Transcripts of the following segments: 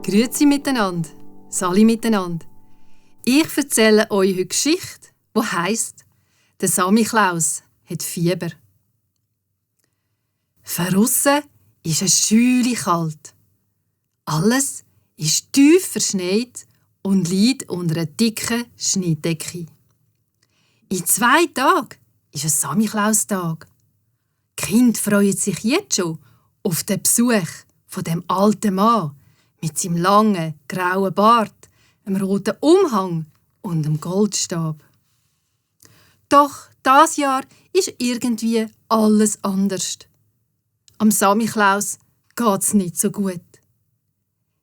Grüezi miteinander, Sali miteinander. Ich erzähle euch heute eine Geschichte, die heisst «Der Samichlaus hat Fieber». Draussen ist es schüli kalt. Alles ist tief verschneit und liegt unter einer dicken Schneedecke. In 2 Tagen ist ein Samichlaustag. Die Kinder freuen sich jetzt schon auf den Besuch von dem alten Mann mit seinem langen, grauen Bart, einem roten Umhang und einem Goldstab. Doch das Jahr ist irgendwie alles anders. Am Samichlaus geht's nicht so gut.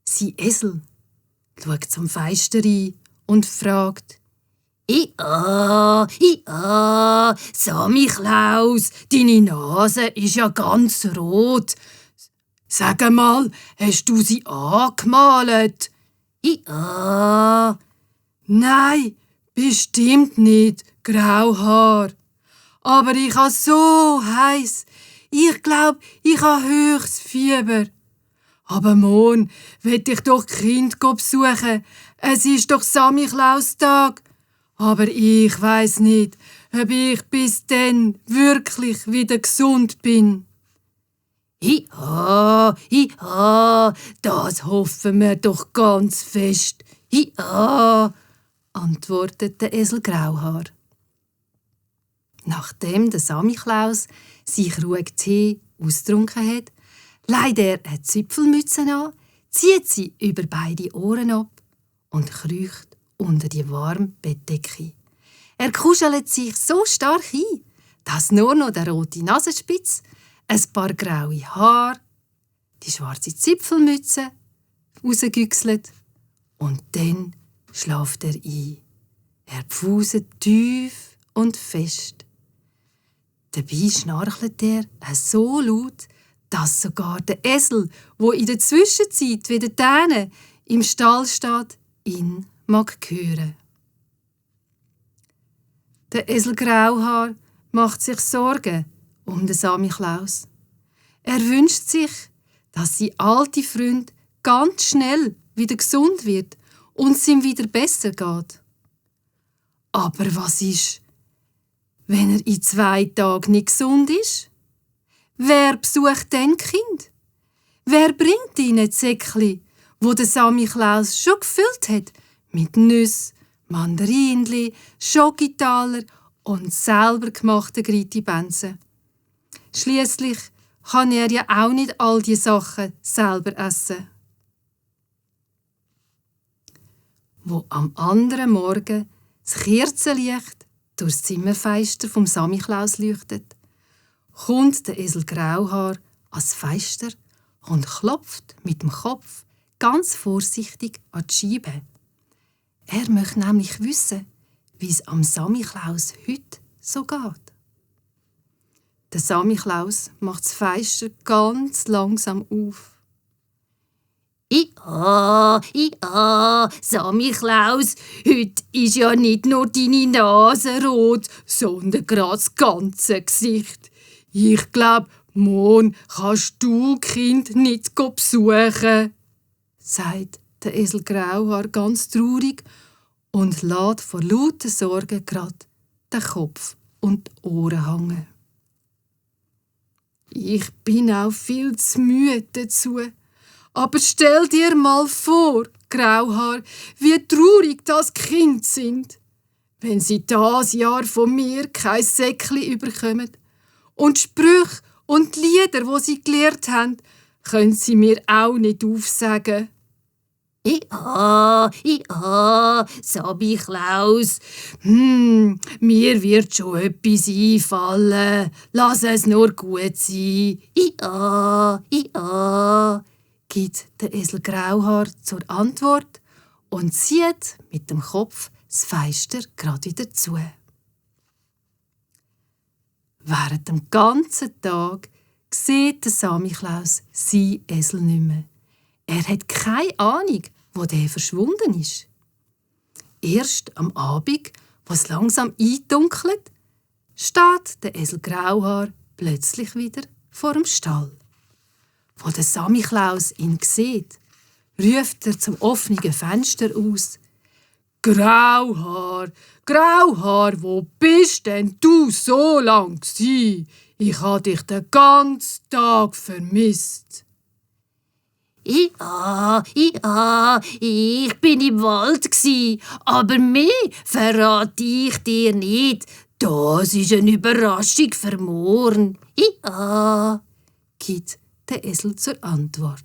Sein Esel schaut zum Fenster rein und fragt: Samichlaus, deine Nase ist ja ganz rot. Sag mal, hast du sie angemalt? Nein, bestimmt nicht, Grauhaar. Aber ich habe so heiß. Ich glaube, ich habe höchstes Fieber. Aber morgen will ich doch Kind besuchen. Es ist doch Samichlaustag. Aber ich weiss nicht, ob ich bis dann wirklich wieder gesund bin. Das hoffen wir doch ganz fest. Antwortet der Esel Grauhaar. Nachdem der Samichlaus sich ruhig Tee ausgetrunken hat, legt er eine Zipfelmütze an, zieht sie über beide Ohren ab und kriecht unter die warme Bettdecke. Er kuschelt sich so stark ein, dass nur noch der rote Nasenspitz, ein paar graue Haare, die schwarze Zipfelmütze rausgüchselt und dann schlaft er ein. Er pfuset tief und fest. Dabei schnarchelt er so laut, dass sogar der Esel, wo in der Zwischenzeit wieder Täne im Stall steht, ihn mag hören. Der Esel Grauhaar macht sich Sorgen um den Samichlaus. Er wünscht sich, dass sein alter Freund ganz schnell wieder gesund wird und es ihm wieder besser geht. Aber was ist, wenn er in 2 Tagen nicht gesund ist? Wer besucht denn Kind? Wer bringt ihnen die Säckchen, wo der Samichlaus schon gefüllt hat mit Nüsse, Mandarinli, Schokitaler und selber gemachten Gritibensen? Schliesslich kann er ja auch nicht all die Sachen selber essen. Wo am anderen Morgen das Kerzenlicht durchs Zimmerfenster vom Samichlaus leuchtet, kommt der Esel Grauhaar ans Fenster und klopft mit dem Kopf ganz vorsichtig an die Scheibe. Er möchte nämlich wissen, wie es am Samichlaus heute so geht. Der Samichlaus macht das Fenster ganz langsam auf. Samichlaus, heute ist ja nicht nur deine Nase rot, sondern gerade das ganze Gesicht. Ich glaube, morgen kannst du Kind nicht besuchen, sagt der Esel Grauhaar ganz traurig und lässt vor lauter Sorge gerade den Kopf und die Ohren hängen. Ich bin auch viel zu müde dazu. Aber stell dir mal vor, Grauhaar, wie traurig das Kind sind, wenn sie das Jahr von mir kein Säckli überkommen. Und die Sprüche und die Lieder, die sie gelernt haben, können sie mir auch nicht aufsagen. Samichlaus, mir wird schon etwas einfallen. Lass es nur gut sein. Gibt der Esel Grauhaar zur Antwort und zieht mit dem Kopf das Fenster gerade wieder zu. Während dem ganzen Tag sieht der Samichlaus seinen Esel nicht mehr. Er hat keine Ahnung, wo der verschwunden ist. Erst am Abend, wo es langsam eindunkelt, steht der Esel Grauhaar plötzlich wieder vor dem Stall. Wo der Samichlaus ihn sieht, ruft er zum offenen Fenster aus: «Grauhaar, Grauhaar, wo bist denn du so lang gsi? Ich ha dich den ganzen Tag vermisst.» Ich bin im Wald gsi, aber mehr verrate ich dir nicht. Das ist eine Überraschung für morgen. Gibt der Esel zur Antwort.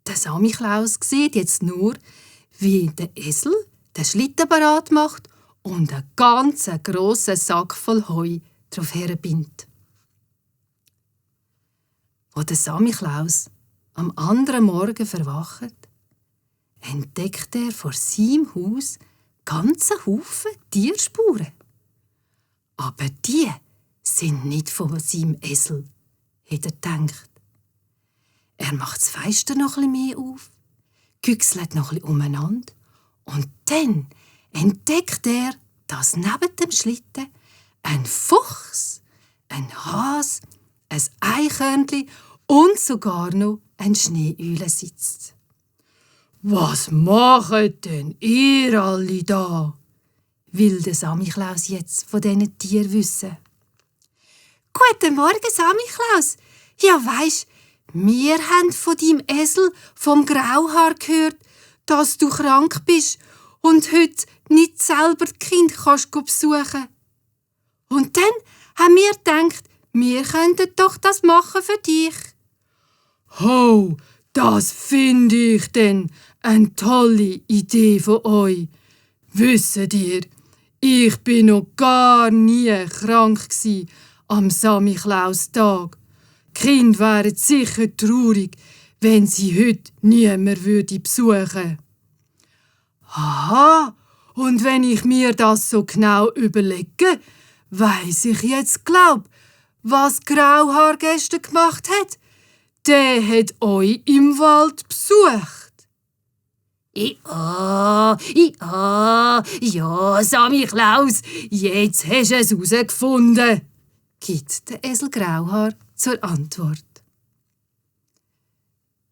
Der Samichlaus sieht jetzt nur, wie der Esel den Schlitten parat macht und einen ganz grossen Sack voll Heu darauf herbindet. Als der Samichlaus am anderen Morgen verwacht, entdeckt er vor seinem Haus ganzen Haufen Tierspuren. Aber die sind nicht von seinem Esel, hat er gedacht. Er macht das Fenster noch etwas mehr auf, güchselt noch etwas umeinander und dann entdeckt er, dass neben dem Schlitten ein Fuchs, ein Hase, ein Eichhörnchen und sogar noch ein Schneeeule sitzt. «Was macht denn ihr alle da?» will der Samichlaus jetzt von diesen Tieren wissen. «Guten Morgen, Samichlaus. Ja, weisst, wir haben von deinem Esel vom Grauhaar gehört, dass du krank bist und heute nicht selber das Kind kannst besuchen. Und dann haben wir gedacht, wir könnten doch das machen für dich.» «Ho, das finde ich denn eine tolle Idee von euch. Wisst ihr, ich bin noch gar nie krank gsi am Samichlaustag. Die Kinder wären sicher traurig, wenn sie heute niemand besuchen würde.» «Aha, und wenn ich mir das so genau überlege, weiss ich jetzt was Grauhaar gestern gemacht hat. Der hat euch im Wald besucht.» Ja, Samichlaus, jetzt hast du es herausgefunden, gibt der Esel Grauhaar zur Antwort.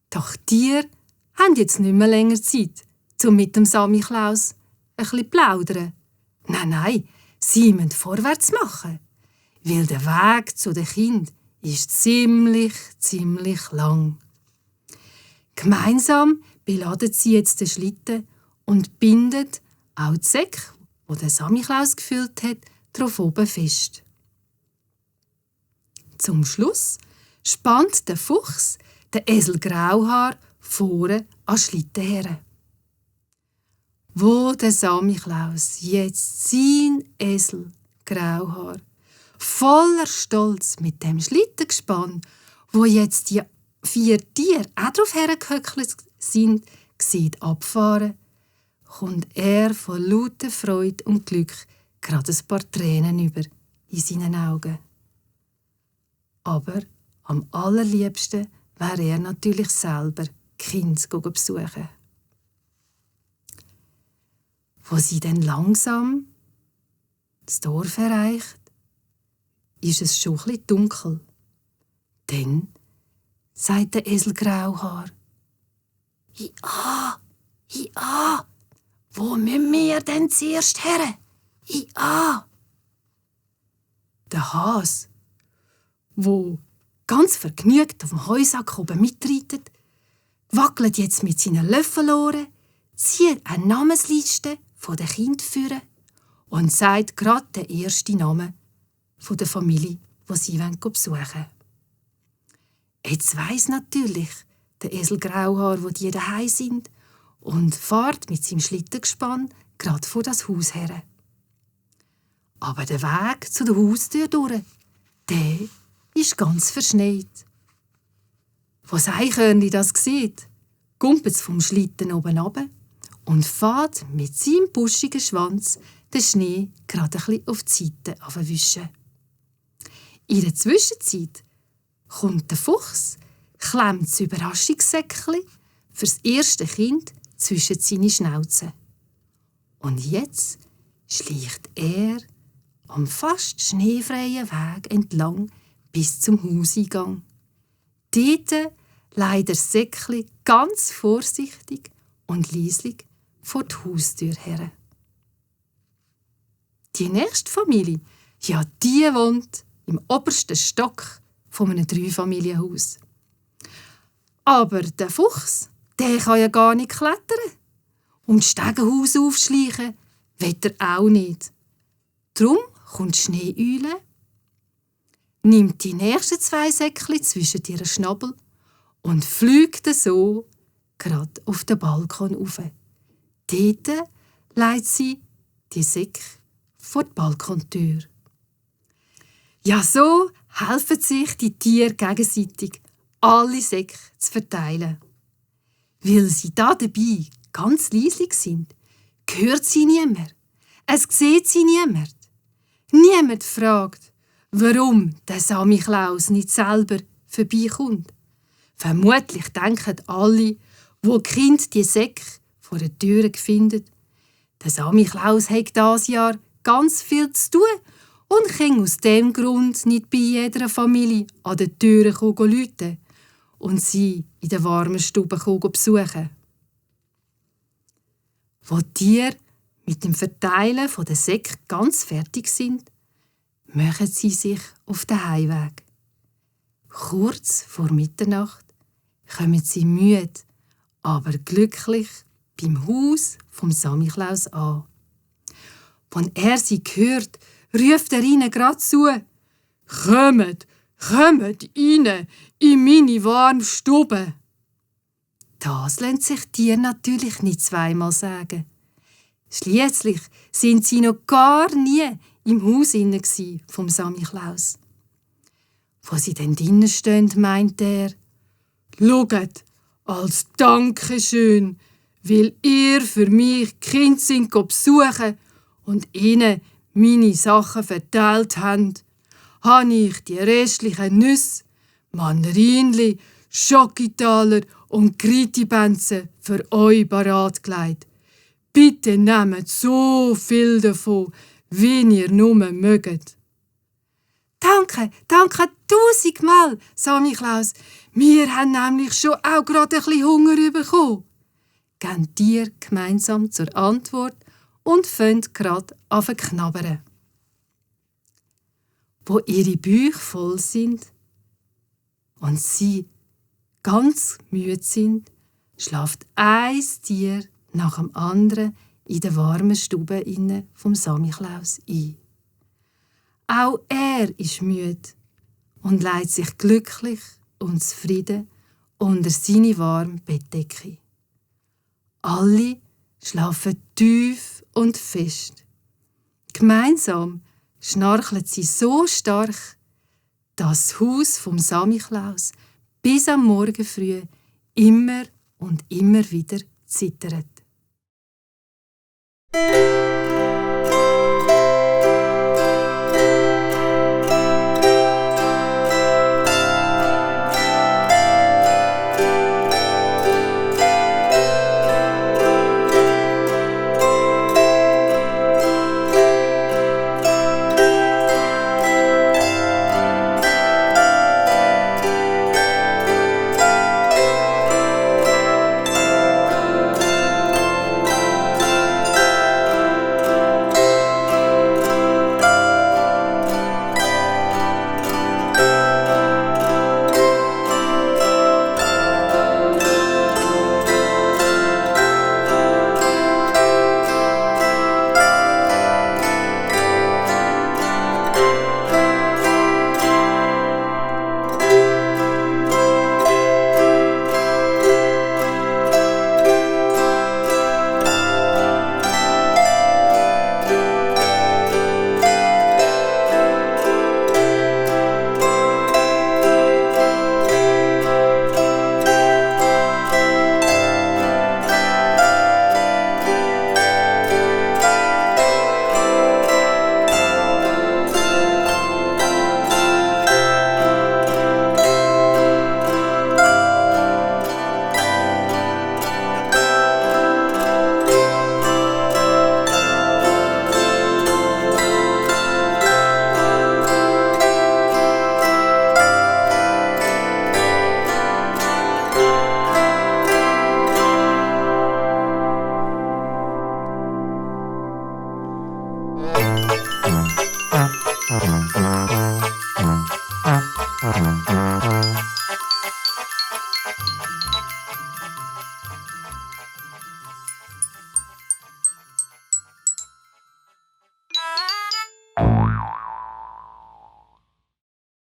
Doch die Tiere haben jetzt nicht mehr länger Zeit, um mit dem Samichlaus ein bisschen plaudern. Nein, sie müssen vorwärts machen, weil der Weg zu den Kindern ist ziemlich lang. Gemeinsam beladen sie jetzt den Schlitten und binden auch die Säcke, die der Samichlaus gefüllt hat, darauf oben fest. Zum Schluss spannt der Fuchs den Esel Grauhaar vorne an den Schlitten her. Wo der Samichlaus jetzt sein Esel Grauhaar voller Stolz mit dem Schlittengespann, wo jetzt die 4 Tiere auch drauf hergehöckelt sind, sieht abfahren, kommt er von lauter Freude und Glück gerade ein paar Tränen über in seinen Augen. Aber am allerliebsten wäre er natürlich selber die Kinder besuchen. Wo sie dann langsam das Dorf erreicht, ist es schon etwas dunkel. Dann sagt der Esel Grauhaar: «Ja, wo müssen wir denn zuerst her? Ja.» Der Hase, wo ganz vergnügt auf dem Heusack oben mitreitet, wackelt jetzt mit seinen Löffelohren, zieht eine Namensliste von den Kindern vor und sagt gerade den ersten Namen von der Familie, die sie besuchen wollen. Jetzt weiss natürlich der Esel Grauhaar, wo die daheim sind, und fährt mit seinem Schlittengespann gerade vor das Haus her. Aber der Weg zu der Haustür durch, der ist ganz verschneit. Als das Eichhörnchen das sieht, kumpelt es vom Schlitten oben runter und fährt mit seinem buschigen Schwanz den Schnee gerade ein bisschen auf die Seite abwischen. In der Zwischenzeit kommt der Fuchs, klemmt das Überraschungssäckchen für das erste Kind zwischen seine Schnauze. Und jetzt schleicht er am fast schneefreien Weg entlang bis zum Hauseingang. Dort leitet das Säckli ganz vorsichtig und leislich vor die Haustür her. Die nächste Familie, ja, die wohnt im obersten Stock von einem Dreifamilienhaus. Aber der Fuchs, der kann ja gar nicht klettern. Und Stegenhaus aufschleichen will er auch nicht. Drum kommt die Schneeeule, nimmt die nächsten 2 Säckchen zwischen ihren Schnabel und fliegt so gerade auf den Balkon rauf. Dort legt sie die Säcke vor die Balkontür. Ja, so helfen sich die Tiere gegenseitig, alle Säcke zu verteilen. Weil sie da dabei ganz leislich sind, hört sie niemand. Es sieht sie niemand. Niemand fragt, warum der Samichlaus nicht selber vorbeikommt. Vermutlich denken alle, wo die Kinder die Säcke vor der Tür finden, der Samichlaus hat dieses Jahr ganz viel zu tun und kann aus dem Grund nicht bei jeder Familie an der Tür läuten und sie in der warmen Stube besuchen. Wo die Tiere mit dem Verteilen der Säcke ganz fertig sind, machen sie sich auf den Heimweg. Kurz vor Mitternacht kommen sie müde, aber glücklich beim Haus vom Samichlaus an. Wenn er sie hört, ruft er ihnen gerade zu: «Kommt, kommt rein in meine warme Stube!» Das lässt sich die Tiere natürlich nicht zweimal sagen. Schliesslich sind sie noch gar nie im Haus vom Samichlaus. Wo sie dann drinnen stehen, meint er: «Schaut, als Dankeschön, weil ihr für mich die Kinder sind besuchen und ihnen meine Sachen verteilt habt, habe ich die restlichen Nüsse, Mandarinli, Schokitaler und Kritibenzen für euch parat gelegt. Bitte nehmt so viel davon, wie ihr nur mögt.» «Danke, danke 1000-mal, Samichlaus. Wir haben nämlich schon auch gerade ein bisschen Hunger bekommen», geben die Tiere gemeinsam zur Antwort und fangen gerade an zu knabbern. Wo ihre Bäuche voll sind und sie ganz müde sind, schlaft ein Tier nach dem anderen in der warmen Stube vom Samichlaus ein. Auch er ist müde und legt sich glücklich und zufrieden unter seine warme Bettdecke. Alle schlafen tief und fest. Gemeinsam schnarchen sie so stark, dass das Haus vom Samichlaus bis am Morgen früh immer und immer wieder zittert.